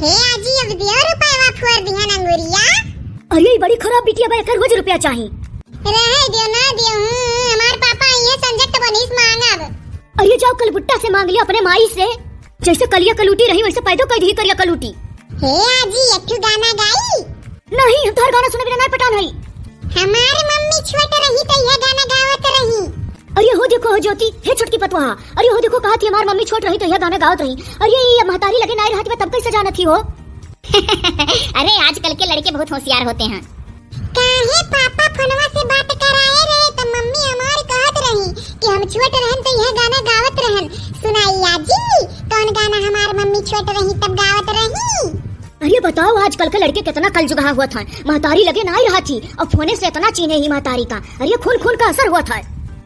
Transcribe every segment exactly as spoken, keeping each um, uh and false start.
हे आजी, अब दियो रुपयवा फोर दिहन अंगुरिया। अरे, ई बड़ी खराब बिटिया बा, एकर रोज रुपया चाही। रहे दियो, ना दियो, हम्म, हमार पापा अइहें संझक त बनीस मांगब। अरे, जाओ कलबुट्टा से मांग लियो अपने माई से। जैसे कलिया कलूटी रही, वैसे पैदो कइ दिही कलिया कलूटी। हे आजी, एक ठो गाना गाई? नहीं, हम तोहर गाना सुने बिना नाहीं पटान हई। हमार मम्मी छोट रही त इहे गाना गावत रही। अरे हो देखो हो ज्योति, हे छोटकी पतोहा, अरे हो देखो कहत ही हमार मम्मी छोट रही त इहे गाना गावत रही। अरे ये महतारी लगे नाहीं रहत बा तब कैसे जानत ही हो? अरे आजकल के लड़के बहुत होशियार होते हैं। काहे पापा फोनवा से बात कराए रहे त मम्मी हमार कहत रही कि हम छोट रहन त इहे गाना गावत रहन। सुनाई आजी, कौन गाना हमार मम्मी छोट रही तब गावत रही? अरे बताओ, आजकल के लड़के कितना कलजुगहा होत हैं। महतारी लगे नाहीं रहत ही और फोने से इतना चीन्हे ही महतारी का। अरे खून खून का असर होत है।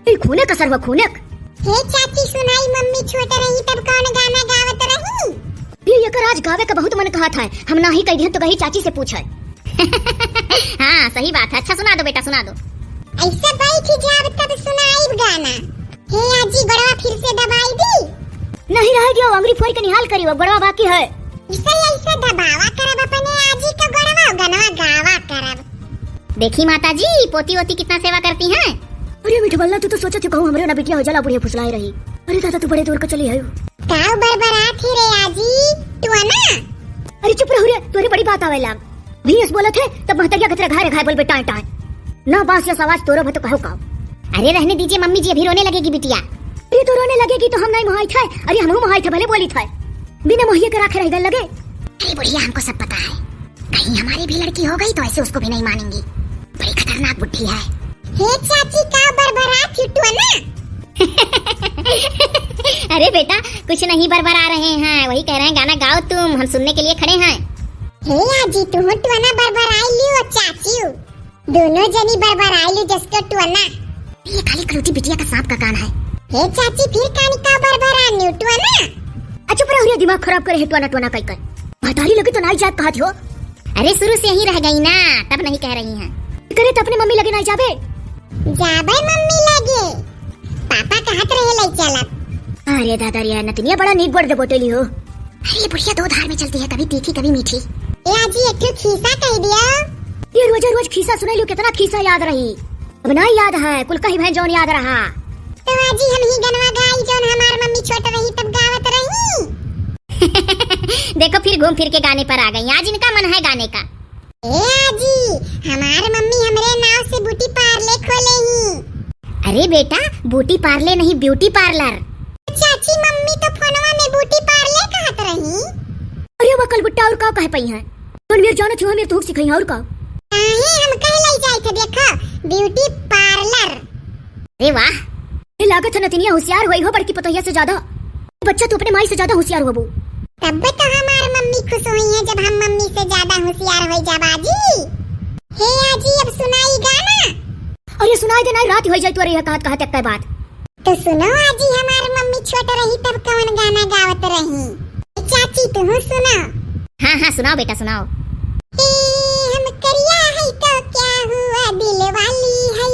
ई खूने का असर हुआ, खूने का। हे चाची, सुनाई मम्मी छोट रही तब कौन गाना गावत रही? ये एकर आज गावे का बहुत मन कहत है, हम नाहीं कहि दिहन तो कही चाची से पूछे। हाँ, सही बात है। अच्छा सुना दो बेटा, सुना दो। ऐसे बैठ जाब तब सुनाइब गाना। हे आजी, गोड़वा फिर से दबाई दी? नहीं, रहे दियो, अंगुरी फोड़ के निहाल करी, अब गोड़वा बाकी है। इसे ऐसे दबावा करब अपने आजी के गोड़वा, गनवा गावा करब। देखी माता जी, पोती वोती कितना सेवा करती हैं। अरे मिठबल्ला, तू तो सोचत ही कहूँ हमरे ना बिटिया हो जाला, बुढ़िया फुसलाए रही। अरे दादा, तू बड़े दूर का चली आयु। काउ बरबरात ही रे आजी, टुअना? अरे चुप रहो रे, तोरे बड़ी बात आवे लाग। भी इस बोलत है, तब महतरिया के तरह घाय रे घाय बोलबे टाय टाय। ना बांस या सवाज तोरो भतो कहो काउ। अरे रहने दीजिए मम्मी जी, अभी रोने लगेगी बिटिया। अरे तो रोने लगेगी तो हम नहीं मोहाई थे, अरे हमहू मोहाई थे, भले बोली थे। बिना मोहिए के राखे रह गए लगे। अरे बुढ़िया, हमको सब पता है, कहीं हमारी भी लड़की हो गई तो ऐसे उसको भी नहीं मानेंगी। बड़ी खतरनाक बुढ़ी है। हे चाची, का बरबरात ही टुअना? अरे बेटा, कुछ नहीं बरबरा रहे हैं, वही कह रहे हैं गाना गाओ तुम, हम सुनने के लिए खड़े हैं। हे आजी, तू टुअना बरबराई लियो चाची, दोनों जनी बरबराई लियो जसको टुअना। ये खाली कलूटी बिटिया का सांप का कान है। हे चाची, फिर कानी का बरबरा न्यू टुअना? अच्छा, पर अहुरिया दिमाग खराब करे है टुअना टुअना कह कर। महतारी लगे तो नाई जात कहत हो। अरे शुरू से यहीं रह गई ना, तब नहीं कह रही हैं। करे तो अपने मम्मी लगे नाई जाबे। जाबे मम्मी लगे, पापा कहत रहे ले चलब। अरे दादा रे, नतनिया बड़ा नीक गोड़ दे बोटेली हो। अरे ये बुढ़िया दो धार में चलती है, कभी तीखी कभी मीठी। ए आजी, एक ठो खीसा कह दिया। ये रोजे रोज खीसा सुने लियो, कितना खीसा याद रही। अब ना याद है, कुल कही भैं जौन याद रहा। तो आजी हम ही गनवा गाई जौन हमार मम्मी छोट रही तब गावत रही। देखो फिर घूम फिर के गाने पर आ गई, आज इनका मन है गाने का। ए आजी, हमार मम्मी हमरे नाव से ब्यूटी पार्लर खोले ही। अरे बेटा, ब्यूटी पार्लर नहीं, ब्यूटी पार्लर। चाची, मम्मी तो फोनवा में ब्यूटी पार्लर कहत रही। अरे वो कलबुट्टा और का कह पई हैं? कौन मेर जानत हो, मेर तो सिखाई और का? काहे हम कह लई जाए थे, देखा, ब्यूटी पार्लर। अरे वाह। ए लागत है नतिनिया होशियार होई हो बड़की पतोहिया से ज्यादा। बच्चा तू अपने माई से ज्यादा होशियार होबू। तब तो हमार मम्मी खुश होई है जब हम मम्मी से ज्यादा होशियार होई जाब आजी। हे आजी, अब सुनाई गाना। अरे सुनाई दे, नाई रात होई जाई तोरे यह कहत कहत एक बात। तो सुनो आजी, हमार मम्मी छोट रही तब कौन गाना गावत रही? चाची तू सुनो। हाँ हाँ, सुनाओ बेटा, सुनाओ। ए, हम करिया है तो क्या हुआ, दिल वाली है।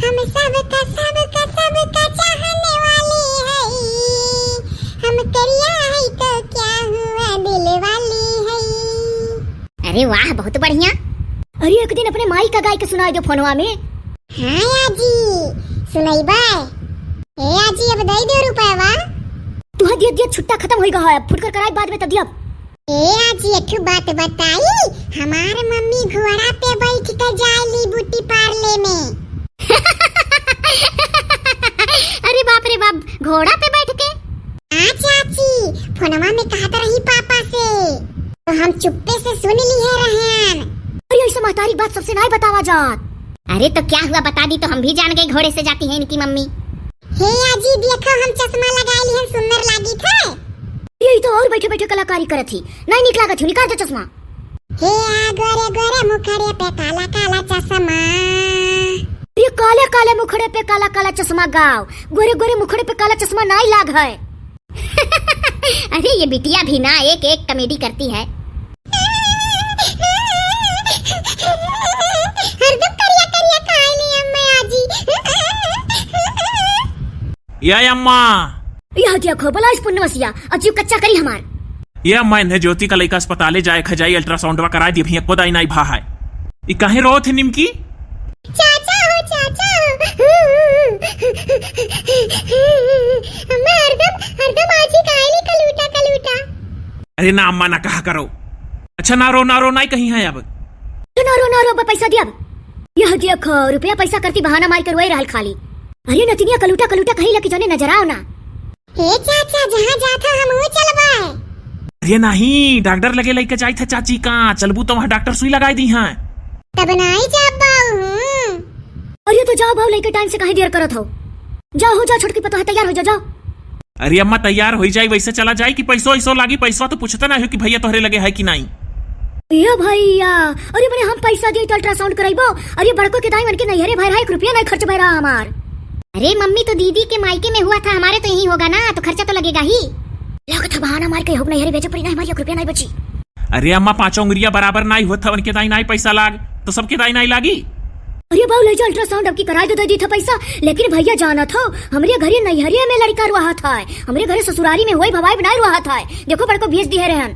हम सबका, सबका, सबका चाहने वाली है। हम करिया है तो क्या हुआ, दिल वाली है। अरे वाह, बहुत बढ़िया। अरे एक दिन अपने माई का गाय के सुनाई दो फोनवा में। हाँ आजी, सुनैबे। ए आजी, अब दे दो रुपयवा। तुहा दिया दिया छुट्टा खत्म होई गवा है, अब फुटकर कराई बाद में तब दिया। ए आजी, एक ठो बात बताई, हमार मम्मी घोड़ा पे बैठ के जाली ब्यूटी पार्लर में। अरे बाप रे बाप, घोड़ा पे बैठ के? हाँ चाची, फोनवा में कहत रही पापा से, तो हम चुप्पे से सुन लिए रहन। अरे ऐसे महतारी बात सबसे नाई बतावा जात। अरे तो क्या हुआ, बता दी तो हम भी जान गए घोड़े से जाती है इनकी मम्मी। हे आजी, देखो हम चश्मा लगाए लिहन, सुंदर लागी थे। ये तो और बैठे बैठे कलाकारी करत ही, नहीं निक लागत ही, निकाल दे चश्मा। हे आ गोरे गोरे मुखड़े पे काला काला चश्मा। ये काले काले मुखड़े पे काला काला चश्मा गाओ, गोरे गोरे मुखड़े पे काला चश्मा नाई लाग है। अरे ये बिटिया भी ना एक एक कॉमेडी करती है। हरदम करिया करिया काहे ले अम्मा आजी। या अम्मा। यह देखो, बलाइस पुन्नवसिया, अब जीव कच्चा करी हमार। ये अम्मा, इन्हें ज्योति का लइका अस्पताले जाए, खा जाई, अल्ट्रासाउंडवा कराए दिए, भैया को दाई नाई भा है। ई काहे रोत है निमकी? चाचा हो, चाचा हो। अम्मा हरदम, हरदम आजी काहे ले कलूटा, कलूटा। अरे ना अम्मा, ना कहा करो। अच्छा ना रो, ना रो, नाई कहीं है अब। तो ना रो, ना रो, अब पैसा दिया अब। यह देखो, रुपया पैसा करती बहाना मार के रोए रहल खाली। अरे नतिनिया कलूटा, कलूटा कहीं लगी जने नजर आओ ना। हे चाचा, जहाँ जात ह हमहू चलबे। अरे नाही, डॉक्टर लगे लइके जाइत ह चाची का, चलबू तो वहाँ डॉक्टर सुई लगाई दी हैं। तब नाही जाब बाऊ हूँ। अरे तो जाओ बाऊ, लइके टाइम से काहे देर करत हो? जाओ हो, जाओ छोटकी पतोह, तैयार हो जाओ, जाओ। अरे अम्मा, तैयार हो जाई, वैसे चला जाई कि पैसो ऐसो लागी? पैसो तो पूछते ना हो कि भैया तोहरे लगे है कि नहीं। ए भैया, अरे मने हम पैसा दिए तो अल्ट्रासाउंड कराइबो? अरे बड़को के दाई मन के नैहरे भर है, एक रुपया नहीं खर्च भरा हमार। अरे मम्मी, तो दीदी के मायके में हुआ था, हमारे तो यहीं होगा ना, तो खर्चा तो लगेगा ही। लागत है बहाना मार के हो नैहरे भेजे पड़ी ना, हमारी एक रुपया नहीं बची। अरे अम्मा, पाँचों उंगलिया बराबर नाई होत ह, उनके दाई नाई पैसा लाग, तो सबके दाई नाई लागी। अरे बाऊ, ले जा अल्ट्रासाउंड, अब की कराई दे, दे दी था पैसा। लेकिन भैया जानत हो, हमरे घरे नैहरिया में लड़का रुआहत है, हमरे घरे ससुरारी में होई भवाई बनाए रुआहत है। देखो बड़को भेज दिए रहन।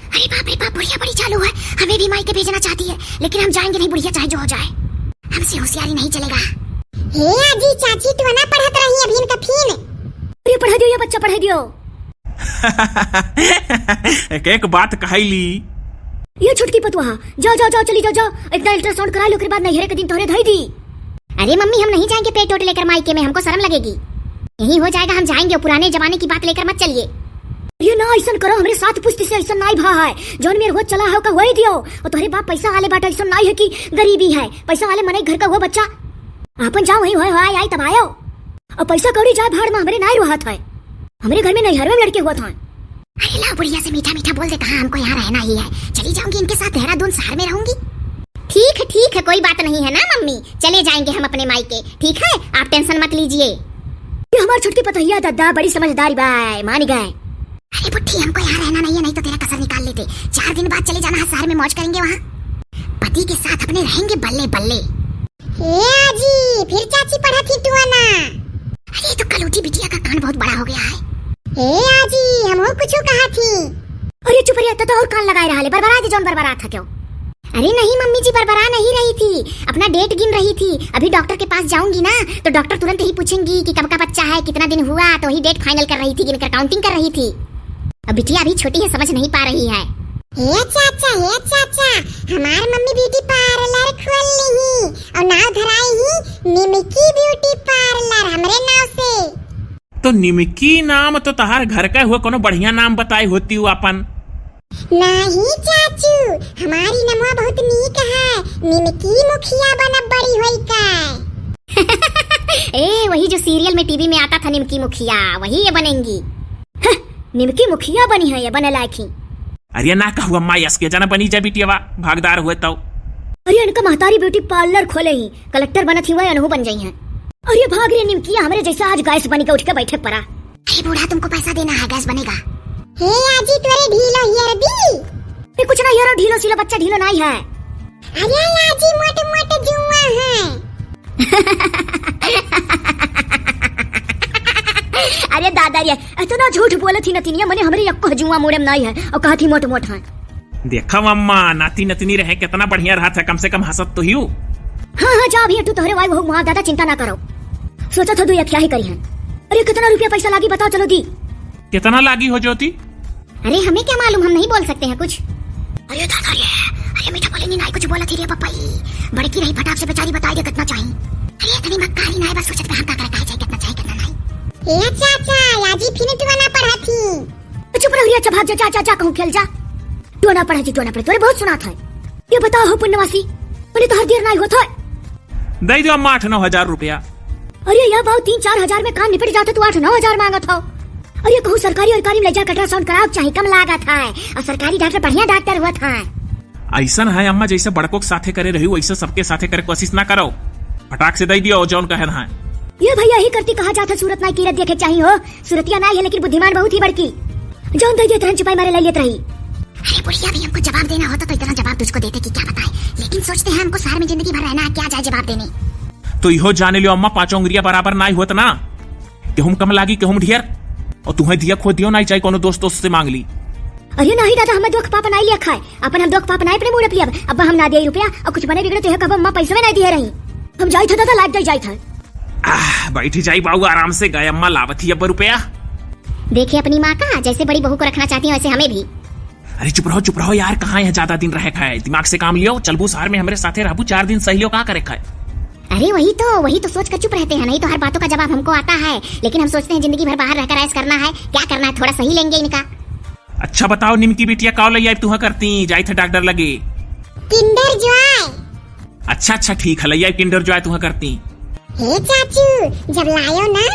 अरे बाप रे बाप, बुढ़िया बड़ी चालू है, हमें भी माई के भेजना चाहती है, लेकिन हम जाएंगे नहीं बुढ़िया, चाहे जो हो जाए। हमसे होशियारी नहीं चलेगा। हे आजी, चाची टोना पढ़त रही अभी इनका फिन। अरे पढ़ा दियो ये बच्चा, पढ़ा दियो। एक एक बात कहैली। ये छोटकी पतुआ, जाओ जाओ जाओ, चली जाओ जाओ, इतना अल्ट्रासाउंड करा लो, ओकरे बाद नैहरे के दिन तोहरे धई दी। अरे मम्मी, हम नहीं जाएंगे पेट वोट लेकर मायके में, हमको शर्म लगेगी। यही हो जाएगा, हम जाएंगे, पुराने जमाने की बात लेकर मत चलिए। ये ना ऐसन करो, हमरे सात पुश्त से ऐसन नाई भा है, जौन मेरे हो चला है ओका वही दियो। और तोहरे बाप पैसा वाले बाटे, ऐसन नाई है कि गरीबी है, पैसा वाले मने घर का वो बच्चा। आपन जाओ, वहीं होए होए आई तब आयो। और पैसा कौड़ी जाए भाड़ में, हमरे नाई रहत है। हमरे घर में नैहर में लड़के हुआ था। अरे लाओ, बुढ़िया से मीठा मीठा बोल दे, कहाँ हमको यहाँ रहना ही है, चली जाऊंगी इनके साथ देहरादून शहर में रहूंगी। ठीक है, ठीक है, कोई बात नहीं है ना मम्मी, चले जाएंगे हम अपने मायके, ठीक है, आप टेंशन मत लीजिए। ये हमार छोटकी पतोहिया दादा बड़ी समझदार बाय, मान गए। अरे बुढ़ी, हमको यहाँ रहना नहीं है, नहीं तो तेरा कसर निकाल लेते। चार दिन बाद चले जाना है शहर में, मौज करेंगे वहाँ, पति के साथ अपने रहेंगे बल्ले बल्ले। ए आजी, फिर चाची पढ़त ही टुआना। अरे, तो कलूटी बिटिया का कान बहुत बड़ा हो गया है। ए आजी, हमहू कुछ कहा थी। अरे चुप रहिया, तो, तो और कान लगाए रहा ले, बरबरा दे जौन बरबरा था क्यों? अरे नहीं मम्मी जी, बरबरा नहीं रही थी, अपना डेट गिन रही थी। अभी डॉक्टर के पास जाऊंगी ना, तो डॉक्टर तुरंत ही पूछेंगी कि कब का बच्चा है, कितना दिन हुआ, तो वही डेट फाइनल कर रही थी, गिनकर काउंटिंग कर रही थी। अब बिटिया अभी छोटी है, समझ नहीं पा रही है। हे चाचा, हे चाचा, हमार मम्मी ब्यूटी पार्लर खोल ली और नाव धराई ही निमकी ब्यूटी पार्लर हमरे नाव से। तो निमकी नाम तो तहार घर का हुआ, कोनो बढ़िया नाम बताए होती हो अपन। नहीं चाचू, हमारी नमवा बहुत नीक है, निमकी मुखिया बनब बड़ी होई का। ए, वही जो सीरियल में टीवी में आता था निमकी मुखिया, वही ये बनेंगी। हं, निमकी मुखिया बनी है ये, बने लायक ही। अरे ना कहू अम्मा, यस के जना बनी जा बिटियावा, भागदार हुए तो। अरे इनका महतारी ब्यूटी पार्लर खोले ही, कलेक्टर बनत ही हुआ अनहू बन जाई हैं। अरे भाग रे निमकिया, हमरे जैसा आज गैस बनी के उठ के बैठे पड़ा। अरे बूढ़ा, तुमको पैसा देना है, गैस बनेगा। हे आजी, तोरे ढीलो हियर दी। ए, कुछ ना हियर, ढीलो सीलो बच्चा ढीलो नाई है। अरे आजी, मोट मोट जुआ है। अरे दादा रे, इतना झूठ बोलत ही नतिनिया, मने हमरे यक्को जुआ मोड़े में नाई है और कहत ही मोट मोट है। देखा अम्मा, नाती नतनी रहे कितना बढ़िया रहत है, कम से कम हंसत तो हियो। हाँ हाँ, जा अभी तू तोहरे वाई वहू मुहा, ज्यादा चिंता ना करो। सोचा था दो यथिया ही करी है। अरे कितना रुपया पैसा लागी बताओ, चलो दी। कितना लागी हो ज्योति? अरे हमें क्या मालूम, हम नहीं बोल सकते हैं कुछ। अरे दादा रे, अरे मीठा बोलेंगी नाई कुछ बोला थी रे पप्पा ही। बड़की रही फटाक से बेचारी बताई दे कितना चाहिए। अरे इतनी मक्कारी नाई, बस सोचत पे हम का करे, काहे चाहिए, कितना चाहिए, कितना नहीं। ए चाचा, आजी फिर टुआना पढ़ा थी। चुप रहो रे, अच्छा भाग जा, जा, जा, जा, कहूँ खेल जा। टोना पढ़ा जी, टोना पढ़ा, तोरे बहुत सुना था। ये बताओ हो पुण्यवासी, मने तोहर देर नाई होत है। दे दो अम्मा आठ नौ हजार रुपया। अरे या बाऊ, तीन चार हजार में काम निपट जाता, तू आठ नौ हजार मांगत हो। अरे कहूँ सरकारी और कारी में ले जा, अल्ट्रासाउंड कराओ चाहे, कम लागत है और सरकारी डॉक्टर बढ़िया डॉक्टर हुआ था। ऐसन है अम्मा, जैसे बड़को के साथे करे रही, वैसे सबके साथे करे कोशिश ना करो। फटाक से दे दियो जौन कहे ना। ये भैया ही करती कहा जाता, सूरत ना कीरत देखे चाहिए हो। सूरतिया ना है लेकिन बुद्धिमान बहुत ही बड़की। जौन दे देत रहन चुपाई मारे ले लेत रही। अरे बुढ़िया, भी हमको जवाब देना होता तो इतना जवाब तुझको देते कि क्या बताएं, लेकिन सोचते हैं हमको शहर में जिंदगी भर रहना है, क्या जाए जवाब देने। तो इहो जाने लियो अम्मा, पाँचों उंगलिया बराबर ना होत ना, केहू में कम लागी केहू में ढेर। और तुम्हें दिया खो दियो ना, चाहे कोनो दोस्त दोस्त से मांग ली। अरे नाही दादा, हमें दुख पाप नाही लिया खाए, अपन हम दुख पाप नाही अपने मूड़ पे लिया। अब हम ना दिए रुपया और कुछ बने बिगड़े तो यह कब अम्मा पैसे में नाही दिए रही। हम जाइत है दादा, लाग जाई जाइत है। आह, बैठी जाई बाऊ, आराम से गए अम्मा, लावत ही अब रुपया। देखे अपनी माँ का, जैसे बड़ी बहू को रखना चाहती है वैसे हमें भी। अरे चुप रहो, चुप रहो यार, कहाँ यहाँ ज्यादा दिन रहे खाए, दिमाग से काम लियो। चलबू शहर में हमरे साथे रहबू चार दिन, सही लियो, का करे खाए। अरे वही तो, वही तो सोच कर चुप रहते हैं, नहीं तो हर बातों का जवाब हमको आता है, लेकिन हम सोचते हैं जिंदगी भर बाहर रहकर ऐश करना है, क्या करना है, थोड़ा सही लेंगे इनका। अच्छा बताओ निमकी बिटिया, काव लई आइब तुहा करती, जाइत है डॉक्टर लगे। Kinder Joy। अच्छा अच्छा ठीक है, लई आइब Kinder Joy तुहा करती। हे चाचू, जब लायो ना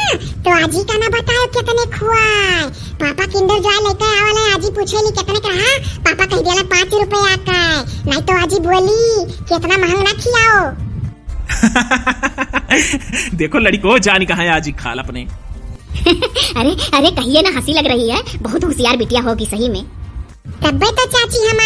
तो आजी का ना बतायो कितने खुआए। पापा Kinder Joy लेके आवल है, आजी पूछेली कितने का है, पापा कह दिया पाँच रुपया का है, नहीं तो आजी बोली कि इतना महंग ना खियाओ। देखो लड़को, जानी कहाँ है आजी खाल अपने। अरे अरे, कहिए ना, हंसी लग रही है, बहुत होशियार बिटिया होगी सही में। तब्बे तो चाची हम